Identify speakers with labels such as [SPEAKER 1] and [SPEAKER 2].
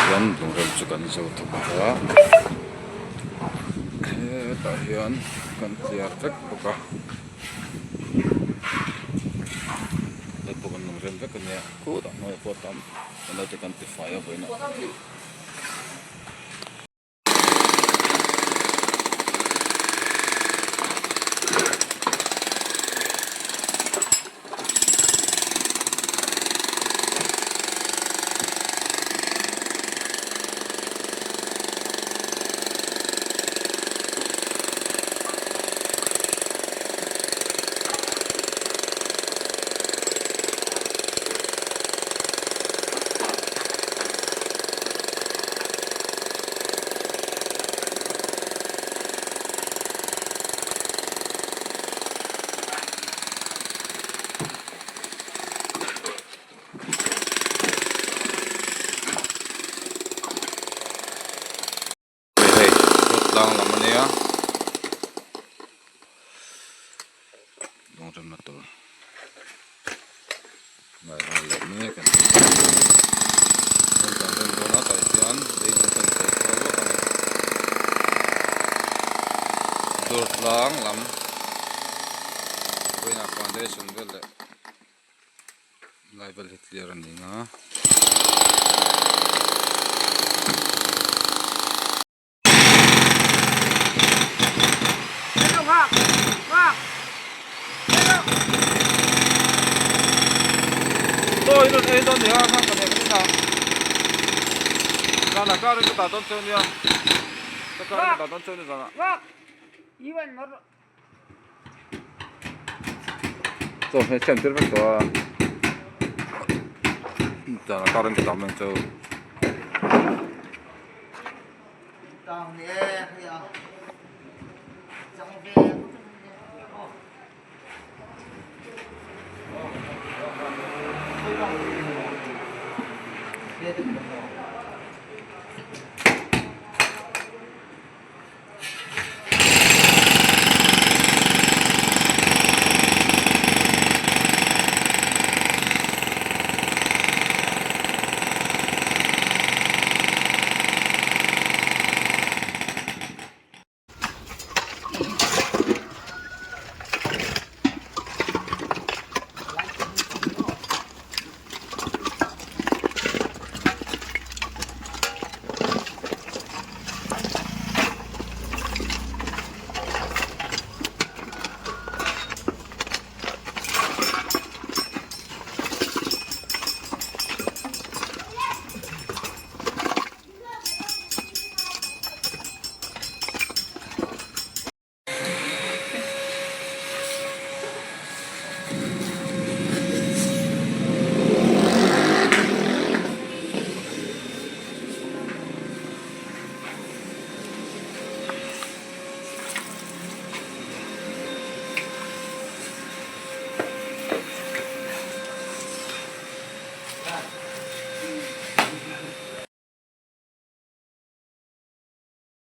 [SPEAKER 1] Chuan lungrem chu kan zo thawk a hetah hian kan tliar vek bawk a hei pawh kan lungrem vek a nia khutah hnuaiah pawh a tam helai te kan tifai a vawiinah. Hei road tlang lam a nia lawng remna tur lai vel leh mek a ni hmun kan rem dawn a tah hian leiin kan paih kual vak a ni dawr tlang lam vawiinah foundation vel leh. Lai vel hi clear a ni nga. Chaw in rawn ei dawn ni a kha ka nek a ni a zanah kar in ka dah dawn cheu nia ka kar in ka dah dawn cheu nia zanah. Chaw hmeh siam tir vek tawh a zan a kar in ka dah mai ang chu.